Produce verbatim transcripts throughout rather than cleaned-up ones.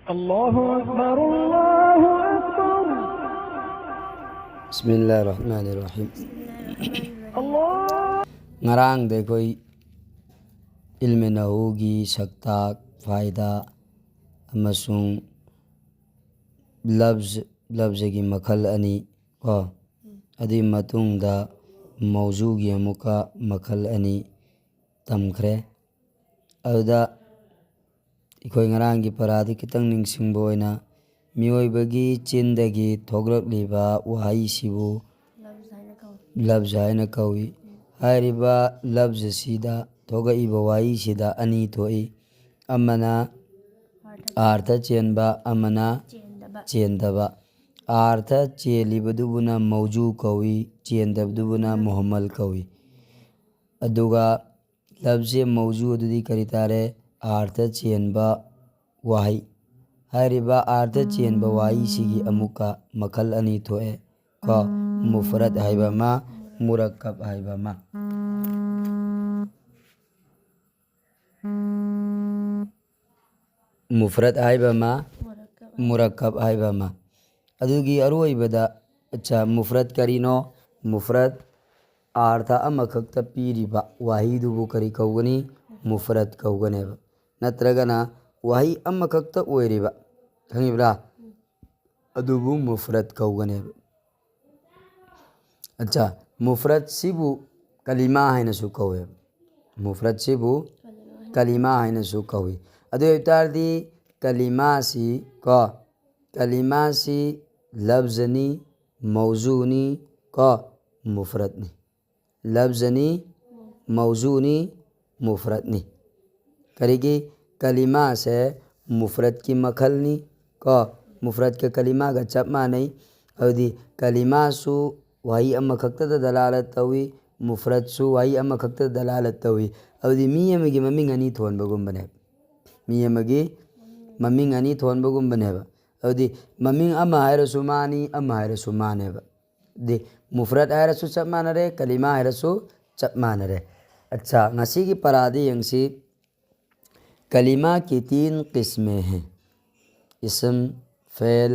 الله أكبر، الله أكبر. ꯕꯤꯁꯃꯤꯜꯂꯥꯍꯤꯔ ꯔꯍꯃꯥꯅꯤꯔ ꯔꯍꯤꯝ. ꯉꯔꯥꯡꯗ ꯑꯩꯈꯣꯏ ꯏꯜꯃꯦ ꯅꯍꯨꯒꯤ ꯁꯛꯇꯥꯛ, ꯐꯥꯏꯗꯥ ꯑꯃꯁꯨꯡ ꯂꯕꯖ, ꯂꯕꯖꯒꯤ ꯃꯈꯜ ꯑꯅꯤ ꯀꯣ, ꯑꯗꯨꯒꯤ ꯃꯇꯨꯡꯗ ꯃꯧꯖꯨꯒꯤ ꯑꯃꯨꯛꯀ ꯃꯈꯜ ꯑꯅꯤ ꯇꯝꯈ꯭ꯔꯦ. ꯑꯗꯨꯗ ꯑꯩꯈꯣꯏ ꯉꯔꯥꯡꯒꯤ ꯄꯔꯥꯗꯤ ꯈꯤꯇꯪ ꯅꯤꯡꯁꯤꯡꯕ ꯑꯣꯏꯅ, ꯃꯤꯑꯣꯏꯕꯒꯤ ꯆꯤꯟꯗꯒꯤ ꯊꯣꯛꯂꯛꯂꯤꯕ ꯋꯥꯍꯩꯁꯤꯕꯨ ꯂꯕꯖ ꯍꯥꯏꯅ ꯀꯧꯏ. ꯍꯥꯏꯔꯤꯕ ꯂꯕꯖꯁꯤꯗ ꯊꯣꯛꯂꯛꯏꯕ ꯋꯥꯍꯩꯁꯤꯗ ꯑꯅꯤ ꯊꯣꯛꯏ. ꯑꯃꯅ ꯑꯥꯔꯊ ꯆꯦꯟꯕ, ꯑꯃꯅ ꯆꯦꯟꯗꯕ. ꯑꯥꯔꯊ ꯆꯦꯜꯂꯤꯕꯗꯨꯕꯨꯅ ꯃꯧꯖꯨ ꯀꯧꯏ, ꯆꯦꯟꯗꯕꯗꯨꯕꯨꯅ ꯃꯨꯍꯝꯃꯜ ꯀꯧꯏ. ꯑꯗꯨꯒ ꯂꯕꯖꯦ ꯃꯧꯖꯨ ꯑꯗꯨꯗꯤ ꯀꯔꯤ ꯇꯥꯔꯦ? ꯑꯥꯔꯊ ꯆꯦꯟꯕ ꯋꯥꯍꯩ꯫ ꯍꯥꯏꯔꯤꯕ ꯑꯥꯔꯊ ꯆꯦꯟꯕ ꯋꯥꯍꯩꯁꯤꯒꯤ ꯑꯃꯨꯛꯀ ꯃꯈꯜ ꯑꯅꯤ ꯊꯣꯛꯑꯦ ꯀꯣ, ꯃꯨꯐꯔꯠ ꯍꯥꯏꯕ ꯑꯃ, ꯃꯨꯔꯛꯀꯕ ꯍꯥꯏꯕ ꯑꯃ꯫ ꯃꯨꯐꯔꯠ ꯍꯥꯏꯕ ꯑꯃ, ꯃꯨꯔꯛꯀꯕ ꯍꯥꯏꯕ ꯑꯃ꯫ ꯑꯗꯨꯒꯤ ꯑꯔꯣꯏꯕꯗ, ꯑꯠꯆꯥ, ꯃꯨꯐꯔꯠ ꯀꯔꯤꯅꯣ? ꯃꯨꯐꯔꯠ ꯑꯥꯔꯊ ꯑꯃꯈꯛꯇ ꯄꯤꯔꯤꯕ ꯋꯥꯍꯩꯗꯨꯕꯨ ꯀꯔꯤ ꯀꯧꯒꯅꯤ? ꯃꯨꯐꯔꯠ ꯀꯧꯒꯅꯦꯕ꯫ ꯅꯠꯇ꯭ꯔꯒꯅ ꯋꯥꯍꯩ ꯑꯃꯈꯛꯇ ꯑꯣꯏꯔꯤꯕ, ꯈꯪꯉꯤꯕ꯭ꯔꯥ? ꯑꯗꯨꯕꯨ ꯃꯨꯐꯔꯠ ꯀꯧꯒꯅꯦꯕ꯫ ꯑꯠꯆꯥ, ꯃꯨꯐꯔꯠꯁꯤꯕꯨ ꯀꯂꯤꯃꯥ ꯍꯥꯏꯅꯁꯨ ꯀꯧꯋꯦꯕ꯫ ꯃꯨꯐꯔꯠꯁꯤꯕꯨ ꯀꯂꯤꯃꯥ ꯍꯥꯏꯅꯁꯨ ꯀꯧꯏ꯫ ꯑꯗꯨ ꯑꯣꯏꯕ ꯇꯥꯔꯗꯤ ꯀꯂꯤꯃꯥꯁꯤ ꯀꯣ, ꯀꯂꯤꯃꯥꯁꯤ ꯂꯐꯖꯅꯤ, ꯃꯧꯖꯨꯅꯤ ꯀꯣ, ꯃꯨꯐꯔꯠꯅꯤ꯫ ꯂꯐꯖꯅꯤ, ꯃꯧꯖꯨꯅꯤ, ꯃꯨꯐꯔꯠꯅꯤ꯫ ꯀꯔꯤꯒꯤ? ꯀꯂꯤꯃꯥꯁꯦ ꯃꯨꯐꯔꯠꯀꯤ ꯃꯈꯜꯅꯤ ꯀꯣ, ꯃꯨꯐꯔꯠꯀ ꯀꯂꯤꯃꯥꯒ ꯆꯞ ꯃꯥꯟꯅꯩ꯫ ꯑꯗꯨꯗꯤ ꯀꯂꯤꯃꯥꯁꯨ ꯋꯥꯍꯩ ꯑꯃꯈꯛꯇꯗ ꯗꯂꯥꯂꯠ ꯇꯧꯏ, ꯃꯨꯐꯔꯠꯁꯨ ꯋꯥꯍꯩ ꯑꯃꯈꯛꯇꯗ ꯗꯂꯥꯂꯠ ꯇꯧꯏ꯫ ꯑꯗꯨꯗꯤ ꯃꯤ ꯑꯃꯒꯤ ꯃꯃꯤꯡ ꯑꯅꯤ ꯊꯣꯟꯕꯒꯨꯝꯕꯅꯦꯕ꯫ ꯃꯤ ꯑꯃꯒꯤ ꯃꯃꯤꯡ ꯑꯅꯤ ꯊꯣꯟꯕꯒꯨꯝꯕꯅꯦꯕ꯫ ꯑꯗꯨꯗꯤ ꯃꯃꯤꯡ ꯑꯃ ꯍꯥꯏꯔꯁꯨ ꯃꯥꯅꯤ, ꯑꯃ ꯍꯥꯏꯔꯁꯨ ꯃꯥꯅꯦꯕ꯫ ꯑꯗꯨꯗꯤ ꯃꯨꯐꯔꯠ ꯍꯥꯏꯔꯁꯨ ꯆꯞ ꯃꯥꯟꯅꯔꯦ, ꯀꯂꯤꯃꯥ ꯍꯥꯏꯔꯁꯨ ꯆꯞ ꯃꯥꯟꯅꯔꯦ꯫ ꯑꯠꯆꯥ, ꯉꯁꯤꯒꯤ ꯄꯔꯥꯗ ꯌꯦꯡꯁꯤ꯫ ꯀꯂꯤꯃꯥ ꯀꯤ ꯇꯤꯟ ꯀꯤꯁꯃꯦ ꯍꯦ꯫ ꯏꯁꯝ, ꯐꯦꯜ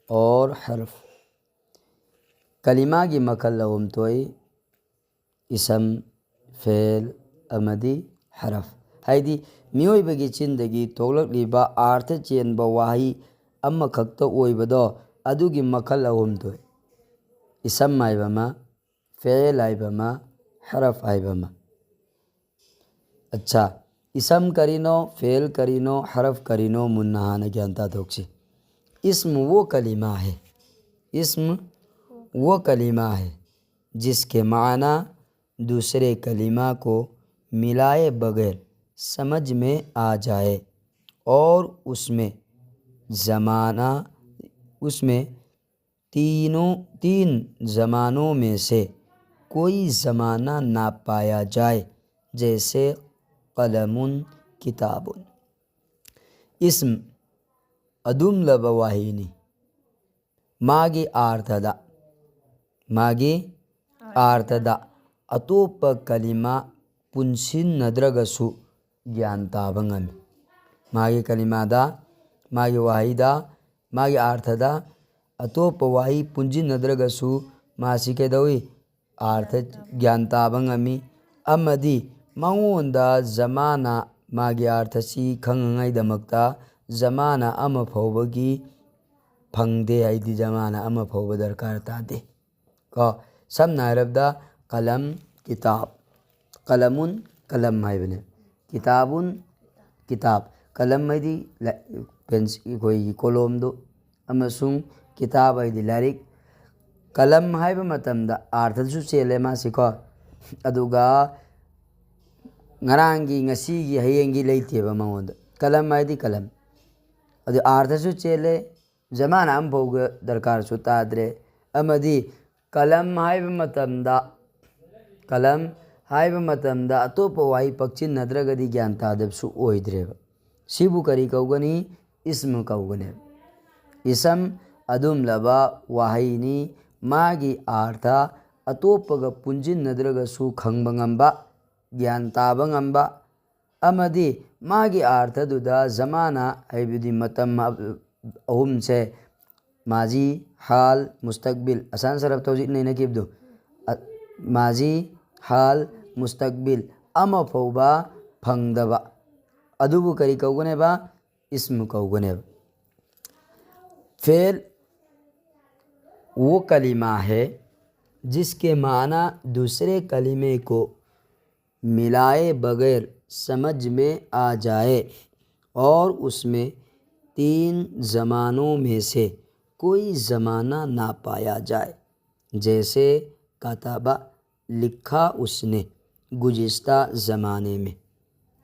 ꯑꯣꯔ ꯍꯔꯐ꯫ ꯀꯂꯤꯃꯥꯒꯤ ꯃꯈꯜ ꯑꯍꯨꯝ ꯊꯣꯛꯏ: ꯏꯁꯝ, ꯐꯦꯜ ꯑꯃꯗꯤ ꯍꯔꯐ꯫ ꯍꯥꯏꯗꯤ ꯃꯤꯑꯣꯏꯕꯒꯤ ꯆꯤꯟꯗꯒꯤ ꯊꯣꯛꯂꯛꯂꯤꯕ ꯑꯥꯔꯊ ꯆꯦꯟꯕ ꯋꯥꯍꯩ ꯑꯃꯈꯛꯇ ꯑꯣꯏꯕꯗꯣ, ꯑꯗꯨꯒꯤ ꯃꯈꯜ ꯑꯍꯨꯝ ꯊꯣꯛꯏ: ꯏꯁꯝ ꯍꯥꯏꯕ ꯑꯃ, ꯐꯦꯜ ꯍꯥꯏꯕ ꯑꯃ, ꯍꯔꯐ ꯍꯥꯏꯕ ꯑꯃ꯫ ꯑꯠꯆꯥ, ꯏꯁꯝ ꯀꯔꯤꯅꯣ, ꯐꯦꯜ ꯀꯔꯤꯅꯣ, ꯍꯔꯐ ꯀꯔꯤꯅꯣ, ꯃꯨꯟꯅ ꯍꯥꯟꯅ ꯒ꯭ꯌꯥꯟ ꯇꯥꯊꯣꯛꯁꯤ꯫ इसम वो कलिमा है, इसम वो कलिमा है जिसके माना दूसरे कलिमा को मिलाए बगैर समझ में आ जाए और उसमें ज़माना, उसमें तीनों, तीन ज़मानों में से कोई ज़माना ना पाया जाए, जैसे कलमुन किताबुन। इसम, ꯑꯗꯨꯝꯂꯕ ꯋꯥꯍꯩꯅꯤ꯫ ꯃꯥꯒꯤ ꯑꯥꯔꯊꯗ, ꯃꯥꯒꯤ ꯑꯥꯔꯊꯗ ꯑꯇꯣꯞꯄ ꯀꯂꯤꯃꯥ ꯄꯨꯟꯁꯤꯟꯅꯗ꯭ꯔꯒꯁꯨ ꯒ꯭ꯌꯥꯟ ꯇꯥꯕ ꯉꯝꯃꯤ꯫ ꯃꯥꯒꯤ ꯀꯂꯤꯃꯥꯗ, ꯃꯥꯒꯤ ꯋꯥꯍꯩꯗ, ꯃꯥꯒꯤ ꯑꯥꯔꯊꯗ ꯑꯇꯣꯞꯄ ꯋꯥꯍꯩ ꯄꯨꯟꯁꯤꯟꯅꯗ꯭ꯔꯒꯁꯨ ꯃꯥꯁꯤ ꯀꯩꯗꯧꯏ? ꯑꯥꯔꯊ ꯒ꯭ꯌꯥꯟ ꯇꯥꯕ ꯉꯝꯃꯤ꯫ ꯑꯃꯗꯤ ꯃꯉꯣꯟꯗ ꯖꯃꯥꯅ, ꯃꯥꯒꯤ ꯑꯥꯔꯊꯁꯤ ꯈꯪꯅꯉꯥꯏꯗꯃꯛꯇ ꯖꯃꯥꯅ ꯑꯃ ꯐꯥꯎꯕꯒꯤ ꯐꯪꯗꯦ, ꯍꯥꯏꯗꯤ ꯖꯃꯥꯅ ꯑꯃ ꯐꯥꯎꯕ ꯗꯔꯀꯥꯔ ꯇꯥꯗꯦ꯫ ꯀꯣ, ꯁꯝꯅ ꯍꯥꯏꯔꯕꯗ ꯀꯂꯝ, ꯀꯤꯇꯥꯕ꯫ ꯀꯂꯃꯨꯟ, ꯀꯂꯝ ꯍꯥꯏꯕꯅꯦ꯫ ꯀꯤꯇꯥꯕꯨꯟ, ꯀꯤꯇꯥꯕ꯫ ꯀꯂꯝ ꯍꯥꯏꯗꯤ ꯂ-, ꯄꯦꯟꯁ-, ꯑꯩꯈꯣꯏꯒꯤ ꯀꯣꯂꯣꯝꯗꯨ, ꯑꯃꯁꯨꯡ ꯀꯤꯇꯥꯕ ꯍꯥꯏꯗꯤ ꯂꯥꯏꯔꯤꯛ꯫ ꯀꯂꯝ ꯍꯥꯏꯕ ꯃꯇꯝꯗ ꯑꯥꯔꯊꯁꯨ ꯆꯦꯜꯂꯦ ꯃꯥꯁꯤꯀꯣ, ꯑꯗꯨꯒ ꯉꯔꯥꯡꯒꯤ, ꯉꯁꯤꯒꯤ, ꯍꯌꯦꯡꯒꯤ ꯂꯩꯇꯦꯕ ꯃꯉꯣꯟꯗ꯫ ꯀꯂꯝ ꯍꯥꯏꯗꯤ ꯀꯂꯝ, ꯑꯗꯨ ꯑꯥꯔꯊꯁꯨ ꯆꯦꯜꯂꯦ, ꯖꯃꯥꯅ ꯑꯃꯐꯥꯎꯒ ꯗꯔꯀꯥꯔꯁꯨ ꯇꯥꯗ꯭ꯔꯦ꯫ ꯑꯃꯗꯤ ꯀꯂꯝ ꯍꯥꯏꯕ ꯃꯇꯝꯗ, ꯀꯂꯝ ꯍꯥꯏꯕ ꯃꯇꯝꯗ ꯑꯇꯣꯞꯄ ꯋꯥꯍꯩ ꯄꯛꯆꯤꯟꯅꯗ꯭ꯔꯒꯗꯤ ꯒ꯭ꯌꯥꯟ ꯇꯥꯗꯕꯁꯨ ꯑꯣꯏꯗ꯭ꯔꯦꯕ꯫ ꯁꯤꯕꯨ ꯀꯔꯤ ꯀꯧꯒꯅꯤ? ꯏꯁꯝ ꯀꯧꯒꯅꯦꯕ꯫ ꯏꯁꯝ ꯑꯗꯨꯝꯂꯕ ꯋꯥꯍꯩꯅꯤ, ꯃꯥꯒꯤ ꯑꯥꯔꯊ ꯑꯇꯣꯞꯄꯒ ꯄꯨꯟꯁꯤꯟꯅꯗ꯭ꯔꯒꯁꯨ ꯈꯪꯕ ꯉꯝꯕ, ꯒ꯭ꯌꯥꯟ ꯇꯥꯕ ꯉꯝꯕ, ꯑꯃꯗꯤ ꯃꯥꯒꯤ ꯑꯥꯔꯊꯗꯨꯗ ꯖꯃꯥꯅꯥ ꯍꯥꯏꯕꯗꯤ ꯃꯇꯝ ꯑꯍꯨꯝꯁꯦ, ꯃꯥꯖꯤ, ꯍꯥꯜ, ꯃꯨꯁꯇꯛꯕꯤꯜ, ꯑꯁꯥꯟ ꯁꯔꯐꯇ ꯍꯧꯖꯤꯛ ꯅꯩꯅꯈꯤꯕꯗꯨ, ꯑ-, ꯃꯥꯖꯤ, ꯍꯥꯜ, ꯃꯨꯁꯇꯛꯕꯤꯜ ꯑꯃ ꯐꯥꯎꯕ ꯐꯪꯗꯕ, ꯑꯗꯨꯕꯨ ꯀꯔꯤ ꯀꯧꯒꯅꯦꯕ? ꯏꯁꯃ ꯀꯧꯒꯅꯦꯕ꯫ फ़ेल वो कलिमा है जिसके माना दूसरे कलिमे को मिलाए बगैर समझ में आ जाए और उसमें तीन ज़मानों में से कोई ज़माना ना पाया जाए, जैसे कतबा लिखा उसने गुज़िश्ता ज़माने में,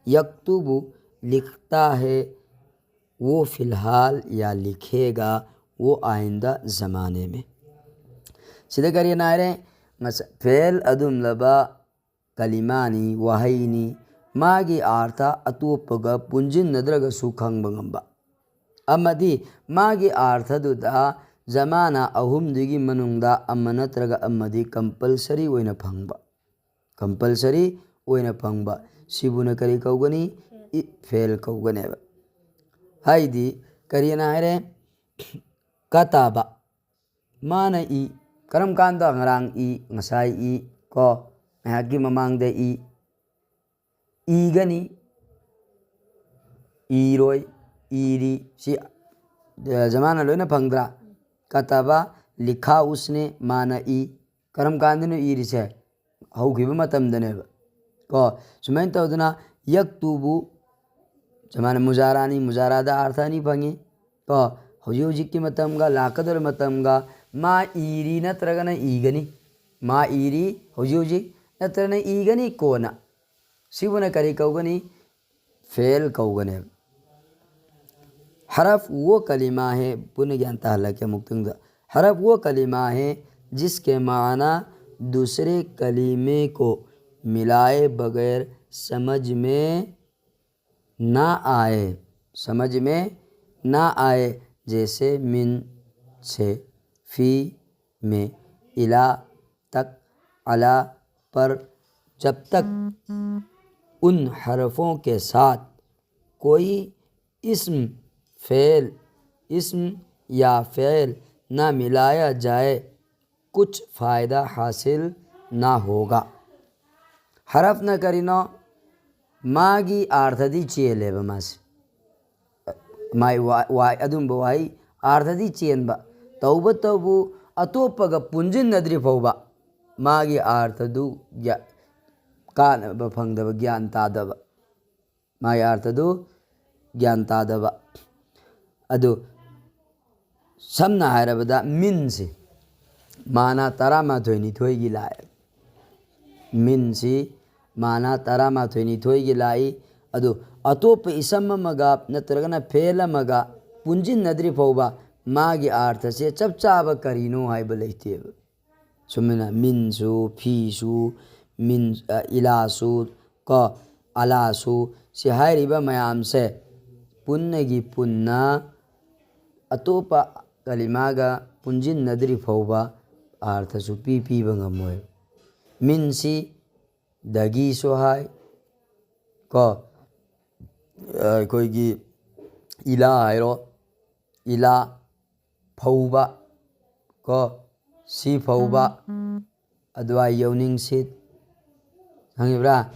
यक्तुबु लिखता है वो फ़िलहाल या लिखेगा वो आइंदा ज़माने में꯫ ꯁꯤꯗ ꯀꯔꯤꯅ ꯍꯥꯏꯔꯦ? ꯉꯁꯥꯏ ꯐꯦꯜ ꯑꯗꯨꯝꯂꯕ ꯀꯂꯤꯃꯥꯅꯤ, ꯋꯥꯍꯩꯅꯤ, ꯃꯥꯒꯤ ꯑꯥꯔꯊ ꯑꯇꯣꯞꯄꯒ ꯄꯨꯟꯁꯤꯟꯅꯗ꯭ꯔꯒꯁꯨ ꯈꯪꯕ ꯉꯝꯕ, ꯑꯃꯗꯤ ꯃꯥꯒꯤ ꯑꯥꯔꯊꯗꯨꯗ ꯖꯃꯥꯅꯥ ꯑꯍꯨꯝꯗꯨꯒꯤ ꯃꯅꯨꯡꯗ ꯑꯃ ꯅꯠꯇ꯭ꯔꯒ ꯑꯃꯗꯤ ꯀꯝꯄꯜꯁꯔꯤ ꯑꯣꯏꯅ ꯐꯪꯕ, ꯀꯝꯄꯜꯁꯔꯤ ꯑꯣꯏꯅ ꯐꯪꯕ, ꯁꯤꯕꯨꯅ ꯀꯔꯤ ꯀꯧꯒꯅꯤ? E-, fail ꯀꯧꯒꯅꯦꯕ꯫ ꯍꯥꯏꯗꯤ ꯀꯔꯤꯅ ꯍꯥꯏꯔꯦ? ꯀꯇꯥꯕ꯫ ꯃꯥꯅ ꯏ꯫ ꯀꯔꯝ ꯀꯥꯟꯗ? ꯉꯔꯥꯡ ꯏ, ꯉꯁꯥꯏ ꯏ, ꯀꯣ, ꯉꯥꯏꯍꯥꯛꯀꯤ ꯃꯃꯥꯡꯗ ꯏ꯫ ꯏꯒꯅꯤ, ꯏꯔꯣꯏ, ꯏꯔꯤ꯫ ꯁꯤ, ꯑ, ꯖꯃꯥꯅꯥ ꯂꯣꯏꯅ ꯐꯪꯗ꯭ꯔꯥ? ꯀꯇꯥꯕ ꯂꯤꯈꯥ ꯎꯁꯅꯦ, ꯃꯥꯅ ꯏ꯫ ꯀꯔꯝ ꯀꯥꯟꯗꯅꯣ ꯏꯔꯤꯁꯦ? ꯍꯧꯈꯤꯕ ꯃꯇꯝꯗꯅꯦꯕ꯫ ꯀꯣ, ꯁꯨꯃꯥꯏꯅ ꯇꯧꯗꯅ ꯌꯛꯇꯨꯕꯨ ꯖꯃꯥꯅꯥ ꯃꯨꯖꯥꯔꯥꯅꯤ, ꯃꯨꯖꯥꯔꯥꯗ ꯑꯥꯔꯊ ꯑꯅꯤ ꯐꯪꯉꯤ꯫ ꯀꯣ, ꯍꯧꯖꯤꯛ ꯍꯧꯖꯤꯛꯀꯤ ꯃꯇꯝꯒ ꯂꯥꯛꯀꯗꯧꯔꯤꯕ ꯃꯇꯝꯒ, ꯃꯥ ꯏꯔꯤ ꯅꯠꯇ꯭ꯔꯒꯅ ꯏꯒꯅꯤ꯫ ꯃꯥ ꯏꯔꯤ ꯍꯧꯖꯤꯛ ꯍꯧꯖꯤꯛ ꯅꯠꯇ꯭ꯔꯒꯅ ꯏꯒꯅꯤ ꯀꯣꯟꯅ꯫ ꯁꯤꯕꯨꯅ ꯀꯔꯤ ꯀꯧꯒꯅꯤ? फ़ेल ꯀꯧꯒꯅꯦꯕ꯫ हरफ वो कलिमा है, पुनः ज्ञान ताहला के मुक्तंग। हरफ वो कलिमा है जिसके माना दूसरे कलिमे को मिलाए बगैर समझ में ना आए, समझ में ना आए, जैसे मिन से, फ़ी में, इला तक, अला पर, जब तक उन हरफों के साथ कोई इसम फेल, इसम या फेल ना मिलाया जाए, कुछ फायदा हासिल ना होगा꯫ ꯍꯔꯐꯅ ꯀꯔꯤꯅꯣ? ꯃꯥꯒꯤ ꯑꯥꯔꯊꯗꯤ ꯆꯦꯜꯂꯦꯕ ꯃꯥꯁꯦ꯫ ꯃꯥꯏ ꯋꯥ-, ꯋꯥ-, ꯑꯗꯨꯝꯕ ꯋꯥꯍꯩ ꯑꯥꯔꯊꯗꯤ ꯆꯦꯟꯕ, ꯇꯧꯕꯇꯕꯨ ꯑꯇꯣꯞꯄꯒ ꯄꯨꯟꯁꯤꯟꯅꯗ꯭ꯔꯤ ꯐꯥꯎꯕ ꯃꯥꯒꯤ ꯑꯥꯔꯊꯗꯨ ꯒ꯭ꯌꯥ-, ꯀꯥꯟꯅꯕ ꯐꯪꯗꯕ, ꯒ꯭ꯌꯥꯟ ꯇꯥꯗꯕ꯫ ꯃꯥꯒꯤ ꯑꯥꯔꯊꯗꯨ ꯒ꯭ꯌꯥꯟ ꯇꯥꯗꯕ꯫ ꯑꯗꯨ ꯁꯝꯅ ꯍꯥꯏꯔꯕꯗ ꯃꯤꯟꯁꯤ ꯃꯥꯅ ꯇꯔꯥꯃꯥꯊꯣꯏ ꯅꯤꯊꯣꯏꯒꯤ ꯂꯥꯛꯑꯦ꯫ ꯃꯤꯟꯁꯤ ꯃꯥꯅ ꯇꯔꯥꯃꯥꯊꯣꯏ ꯅꯤꯊꯣꯏꯒꯤ ꯂꯥꯛꯏ꯫ ꯑꯗꯨ ꯑꯇꯣꯞꯄ ꯏꯁꯝ ꯑꯃꯒ ꯅꯠꯇ꯭ꯔꯒꯅ ꯐꯦꯜ ꯑꯃꯒ ꯄꯨꯟꯁꯤꯟꯅꯗ꯭ꯔꯤ ꯐꯥꯎꯕ ꯃꯥꯒꯤ ꯑꯥꯔꯊꯁꯦ ꯆꯞ ꯆꯥꯕ ꯀꯔꯤꯅꯣ ꯍꯥꯏꯕ ꯂꯩꯇꯦꯕ꯫ ꯁꯨꯃꯥꯏꯅ ꯃꯤꯟꯁꯨ, ꯐꯤꯁꯨ, ꯃꯤꯟ, ꯑ, ꯏꯂꯥꯁꯨ, ꯀꯣ, ꯑꯂꯥꯁꯨ, ꯁꯤ ꯍꯥꯏꯔꯤꯕ ꯃꯌꯥꯝꯁꯦ ꯄꯨꯟꯅꯒꯤ ꯄꯨꯟꯅ ꯑꯇꯣꯞꯄ ꯀꯂꯤꯃꯥꯒ ꯄꯨꯟꯁꯤꯟꯅꯗ꯭ꯔꯤ ꯐꯥꯎꯕ ꯑꯥꯔꯊꯁꯨ ꯄꯤ ꯄꯤꯕ ꯉꯝꯃꯣꯏ꯫ ꯃꯤꯟꯁꯤ ꯗꯒꯤꯁꯨ ꯍꯥꯏ, ꯀꯣ, ꯑꯩꯈꯣꯏꯒꯤ ꯏꯂꯥ ꯍꯥꯏꯔꯣ, ꯏꯂꯥ, ꯐꯧꯕ, ꯀꯣ, ꯁꯤ ꯐꯧꯕ, ꯑꯗꯨꯋꯥꯏ ꯌꯧꯅꯤꯡꯁꯤꯠ, ꯈꯪꯉꯤꯕ꯭ꯔꯥ?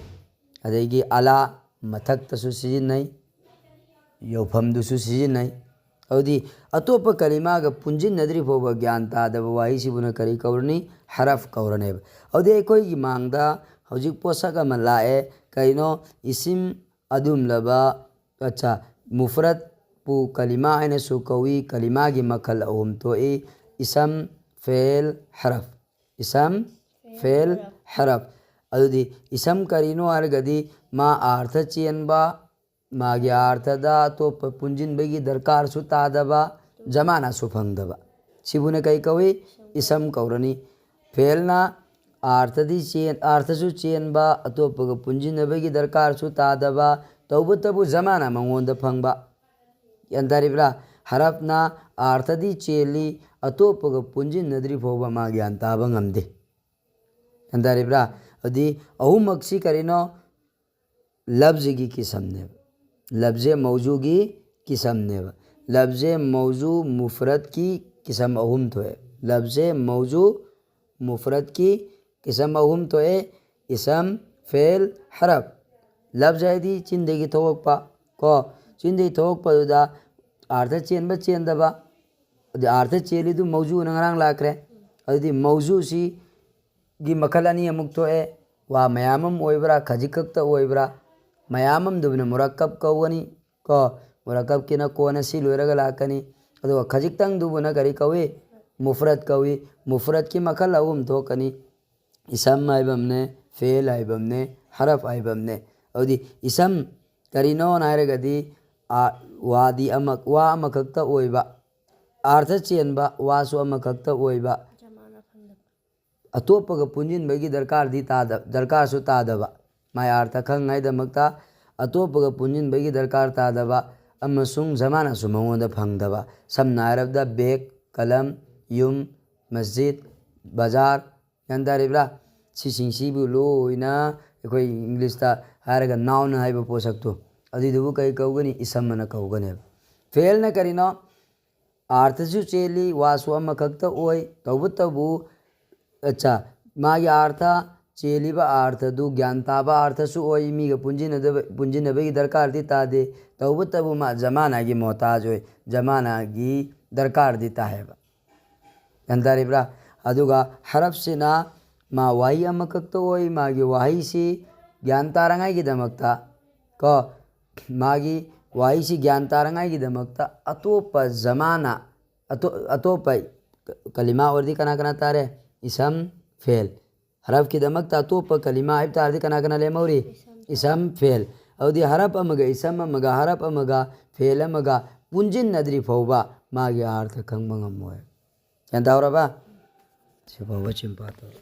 ꯑꯗꯒꯤ ꯑꯂꯥ, ꯃꯊꯛꯇꯁꯨ ꯁꯤꯖꯤꯟꯅꯩ, ꯌꯧꯐꯝꯗꯨꯁꯨ ꯁꯤꯖꯤꯟꯅꯩ꯫ ꯑꯗꯨꯗꯤ ꯑꯇꯣꯞꯄ ꯀꯂꯤꯃꯥꯒ ꯄꯨꯟꯁꯤꯟꯅꯗ꯭ꯔꯤ ꯐꯥꯎꯕ ꯒ꯭ꯌꯥꯟ ꯇꯥꯗꯕ ꯋꯥꯍꯩꯁꯤꯕꯨꯅ ꯀꯔꯤ ꯀꯧꯔꯅꯤ? ꯍꯔꯐ ꯀꯧꯔꯅꯦꯕ꯫ ꯑꯗꯨꯗꯤ ꯑꯩꯈꯣꯏꯒꯤ ꯃꯥꯡꯗ ꯍꯧꯖꯤꯛ ꯄꯣꯠꯁꯛ ꯑꯃ ꯂꯥꯛꯑꯦ꯫ ꯀꯩꯅꯣ? ꯏꯁꯤꯝ ꯑꯗꯨꯝꯂꯕ, ꯑꯠꯆꯥ, ꯃꯨꯐꯔꯠꯄꯨ ꯀꯂꯤꯃꯥ ꯍꯥꯏꯅꯁꯨ ꯀꯧꯏ꯫ ꯀꯂꯤꯃꯥꯒꯤ ꯃꯈꯜ ꯑꯍꯨꯝ ꯊꯣꯛꯏ: ꯏꯁꯝ, ꯐꯦꯜ, ꯍꯔꯐ꯫ ꯏꯁꯝ, ꯐꯦꯜ, ꯍꯔꯐ꯫ ꯑꯗꯨꯗꯤ ꯏꯁꯝ ꯀꯔꯤꯅꯣ ꯍꯥꯏꯔꯒꯗꯤ ꯃꯥ ꯑꯥꯔꯊ ꯆꯦꯟꯕ, ꯃꯥꯒꯤ ꯑꯥꯔꯊꯗ ꯑꯇꯣꯞꯄ ꯄꯨꯟꯁꯤꯟꯕꯒꯤ ꯗꯔꯀꯥꯔꯁꯨ ꯇꯥꯗꯕ, ꯖꯃꯥꯅꯥꯁꯨ ꯐꯪꯗꯕ꯫ ꯁꯤꯕꯨꯅ ꯀꯩ ꯀꯧꯏ? ꯏꯁꯝ ꯀꯧꯔꯅꯤ꯫ ꯐꯦꯜꯅ ꯑꯥꯔꯊꯗꯤ ꯆꯦꯟ-, ꯑꯥꯔꯊꯁꯨ ꯆꯦꯟꯕ, ꯑꯇꯣꯞꯄꯒ ꯄꯨꯟꯁꯤꯟꯅꯕꯒꯤ ꯗꯔꯀꯥꯔꯁꯨ ꯇꯥꯗꯕ, ꯇꯧꯕꯇꯕꯨ ꯖꯃꯥꯅꯥ ꯃꯉꯣꯟꯗ ꯐꯪꯕ꯫ ꯒ꯭ꯌꯥꯟ ꯇꯥꯔꯤꯕ꯭ꯔꯥ? ꯍꯔꯐꯅ ꯑꯥꯔꯊꯗꯤ ꯆꯦꯜꯂꯤ, ꯑꯇꯣꯞꯄꯒ ꯄꯨꯟꯁꯤꯟꯅꯗ꯭ꯔꯤ ꯐꯥꯎꯕ ꯃꯥ ꯒ꯭ꯌꯥꯟ ꯇꯥꯕ ꯉꯝꯗꯦ꯫ ꯒ꯭ꯌꯥꯟ ꯇꯥꯔꯤꯕ꯭ꯔꯥ? ꯑꯗꯨꯗꯤ ꯑꯍꯨꯝꯃꯛꯁꯤ ꯀꯔꯤꯅꯣ? ꯂꯐꯖꯒꯤ ꯀꯤꯁꯝꯅꯦꯕ꯫ ꯂꯐꯖꯦ ꯃꯧꯖꯨꯒꯤ ꯀꯤꯁꯝꯅꯦꯕ꯫ ꯂꯐꯖꯦ ꯃꯧꯖꯨ ꯃꯨꯐꯔꯠꯀꯤ ꯀꯤꯁꯝ ꯑꯍꯨꯝ ꯊꯣꯛꯑꯦ꯫ ꯂꯐꯖꯦ ꯃꯧꯖꯨ ꯃꯨꯐꯔꯠꯀꯤ ꯀꯤꯁꯝ ꯑꯍꯨꯝ ꯊꯣꯛꯑꯦ: ꯏꯁꯝ, ꯐꯦꯜ, ꯍꯔꯞ꯫ ꯂꯐꯖ ꯍꯥꯏꯗꯤ ꯆꯤꯟꯗꯒꯤ ꯊꯣꯛꯂꯛꯄ ꯀꯣ꯫ ꯆꯤꯟꯗꯒꯤ ꯊꯣꯛꯂꯛꯄꯗꯨꯗ ꯑꯥꯔꯊ ꯆꯦꯟꯕ ꯆꯦꯟꯗꯕ, ꯑꯗꯨꯗꯤ ꯑꯥꯔꯊ ꯆꯦꯜꯂꯤꯗꯨ ꯃꯧꯖꯨꯅ ꯉꯔꯥꯡ ꯂꯥꯛꯈ꯭ꯔꯦ꯫ ꯑꯗꯨꯗꯤ ꯃꯧꯖꯨꯁꯤꯒꯤ ꯃꯈꯜ ꯑꯅꯤ ꯑꯃꯨꯛ ꯊꯣꯛꯑꯦ: ꯋꯥ ꯃꯌꯥꯝ ꯑꯃ ꯑꯣꯏꯕ꯭ꯔꯥ, ꯈꯖꯤꯛ ꯈꯛꯇ ꯑꯣꯏꯕ꯭ꯔꯥ? ꯃꯌꯥꯝ ꯑꯃꯗꯨꯕꯨꯅ ꯃꯨꯔꯛꯀꯞ ꯀꯧꯒꯅꯤ ꯀꯣ꯫ ꯃꯨꯔꯛꯀꯞꯀꯤꯅ ꯀꯣꯟꯅ ꯁꯤ ꯂꯣꯏꯔꯒ ꯂꯥꯛꯀꯅꯤ꯫ ꯑꯗꯨꯒ ꯈꯖꯤꯛꯇꯪꯗꯨꯕꯨꯅ ꯀꯔꯤ ꯀꯧꯏ? ꯃꯨꯐꯔꯠ ꯀꯧꯏ꯫ ꯃꯨꯐꯔꯠꯀꯤ ꯃꯈꯜ ꯑꯍꯨꯝ ꯊꯣꯛꯀꯅꯤ: ꯏꯁꯝ ꯍꯥꯏꯕ ꯑꯃꯅꯦ, ꯐꯦꯜ ꯍꯥꯏꯕ ꯑꯃꯅꯦ, ꯍꯔꯞ ꯍꯥꯏꯕ ꯑꯃꯅꯦ꯫ ꯑꯗꯨꯗꯤ ꯏꯁꯝ ꯀꯔꯤꯅꯣꯅ ꯍꯥꯏꯔꯒꯗꯤ, ꯑꯥ, ꯋꯥꯗꯤ ꯑꯃ, ꯋꯥ ꯑꯃꯈꯛꯇ ꯑꯣꯏꯕ, ꯑꯥꯔꯊ ꯆꯦꯟꯕ ꯋꯥꯁꯨ ꯑꯃꯈꯛꯇ ꯑꯣꯏꯕ, ꯑꯇꯣꯞꯄꯒ ꯄꯨꯟꯁꯤꯟꯕꯒꯤ ꯗꯔꯀꯥꯔꯗꯤ ꯇꯥꯗ-, ꯗꯔꯀꯥꯔꯁꯨ ꯇꯥꯗꯕ, ꯃꯥꯏ ꯑꯥꯔꯊ ꯈꯪꯉꯥꯏꯗꯃꯛꯇ ꯑꯇꯣꯞꯄꯒ ꯄꯨꯟꯁꯤꯟꯕꯒꯤ ꯗꯔꯀꯥꯔ ꯇꯥꯗꯕ, ꯑꯃꯁꯨꯡ ꯖꯃꯥꯅꯥꯁꯨ ꯃꯉꯣꯟꯗ ꯐꯪꯗꯕ꯫ ꯁꯝꯅ ꯍꯥꯏꯔꯕꯗ ꯕꯦꯒ, ꯀꯂꯝ, ꯌꯨꯝ, ꯃꯁꯖꯤꯗ, ꯕꯖꯥꯔ, ꯒ꯭ꯌꯥꯟ ꯇꯥꯔꯤꯕ꯭ꯔꯥ? ꯁꯤꯁꯤꯡꯁꯤꯕꯨ ꯂꯣꯏꯅ ꯑꯩꯈꯣꯏ ꯏꯪꯂꯤꯁꯇ ꯍꯥꯏꯔꯒ ꯅꯥꯎꯟ ꯍꯥꯏꯕ ꯄꯣꯠꯁꯛꯇꯣ, ꯑꯗꯨꯏꯗꯨꯕꯨ ꯀꯔꯤ ꯀꯧꯒꯅꯤ? ꯏꯁꯝ ꯑꯅ ꯀꯧꯒꯅꯦꯕ꯫ ꯐꯦꯜꯅ ꯀꯔꯤꯅꯣ? ꯑꯥꯔꯊꯁꯨ ꯆꯦꯜꯂꯤ, ꯋꯥꯁꯨ ꯑꯃꯈꯛꯇ ꯑꯣꯏ, ꯇꯧꯕꯇꯕꯨ, ꯑꯠꯆꯥ, ꯃꯥꯒꯤ ꯑꯥꯔꯊ, ꯆꯦꯜꯂꯤꯕ ꯑꯥꯔꯊꯗꯨ ꯒ꯭ꯌꯥꯟ ꯇꯥꯕ ꯑꯥꯔꯊꯁꯨ ꯑꯣꯏ, ꯃꯤꯒ ꯄꯨꯟꯁꯤꯟꯅꯗꯕ, ꯄꯨꯟꯁꯤꯟꯅꯕꯒꯤ ꯗꯔꯀꯥꯔꯗꯤ ꯇꯥꯗꯦ, ꯇꯧꯕꯇꯕꯨ ꯃꯥ ꯖꯃꯥꯅꯥꯒꯤ ꯃꯣꯍꯇꯥꯖ ꯑꯣꯏ, ꯖꯃꯥꯅꯥꯒꯤ ꯗꯔꯀꯥꯔꯗꯤ ꯇꯥꯏꯌꯦꯕ꯫ ꯒ꯭ꯌꯥꯟ ꯇꯥꯔꯤꯕ꯭ꯔꯥ? ꯑꯗꯨꯒ ꯍꯔꯞꯁꯤꯅ ꯃꯥ ꯋꯥꯍꯩ ꯑꯃꯈꯛꯇ ꯑꯣꯏ, ꯃꯥꯒꯤ ꯋꯥꯍꯩꯁꯤ ꯒ꯭ꯌꯥꯟ ꯇꯥꯔꯉꯥꯏꯒꯤꯗꯃꯛꯇ ꯀꯣ, ꯃꯥꯒꯤ ꯋꯥꯍꯩꯁꯤ ꯒ꯭ꯌꯥꯟ ꯇꯥꯔꯉꯥꯏꯒꯤꯗꯃꯛꯇ ꯑꯇꯣꯞꯄ ꯖꯃꯥꯅꯥ, ꯑꯇꯣ-, ꯑꯇꯣꯞꯄ ꯀ-, ꯀꯂꯤꯃꯥ ꯑꯣꯏꯔꯗꯤ ꯀꯅꯥ ꯀꯅꯥ ꯇꯥꯔꯦ? ꯏꯁꯝ, ꯐꯦꯜ꯫ ꯍꯔꯞꯀꯤꯗꯃꯛꯇ ꯑꯇꯣꯞꯄ ꯀꯂꯤꯃꯥ ꯍꯥꯏꯕ ꯇꯥꯔꯗꯤ ꯀꯅꯥ ꯀꯅꯥ ꯂꯦꯝꯍꯧꯔꯤ? ꯏꯁꯝ, ꯐꯦꯜ꯫ ꯑꯗꯨꯗꯤ ꯍꯔꯞ ꯑꯃꯒ ꯏꯁꯝ ꯑꯃꯒ ꯍꯔꯞ ꯑꯃꯒ ꯐꯦꯜ ꯑꯃꯒ ꯄꯨꯟꯁꯤꯟꯅꯗ꯭ꯔꯤ ꯐꯥꯎꯕ ꯃꯥꯒꯤ ꯑꯥꯔꯊ ꯈꯪꯕ ꯉꯝꯃꯣꯏ꯫ ꯒ꯭ꯌꯥꯟ ꯇꯥꯍꯧꯔꯕ? ꯁꯤꯐꯥꯎꯕ ꯆꯤꯟꯐꯥ ꯇꯧꯔꯣ꯫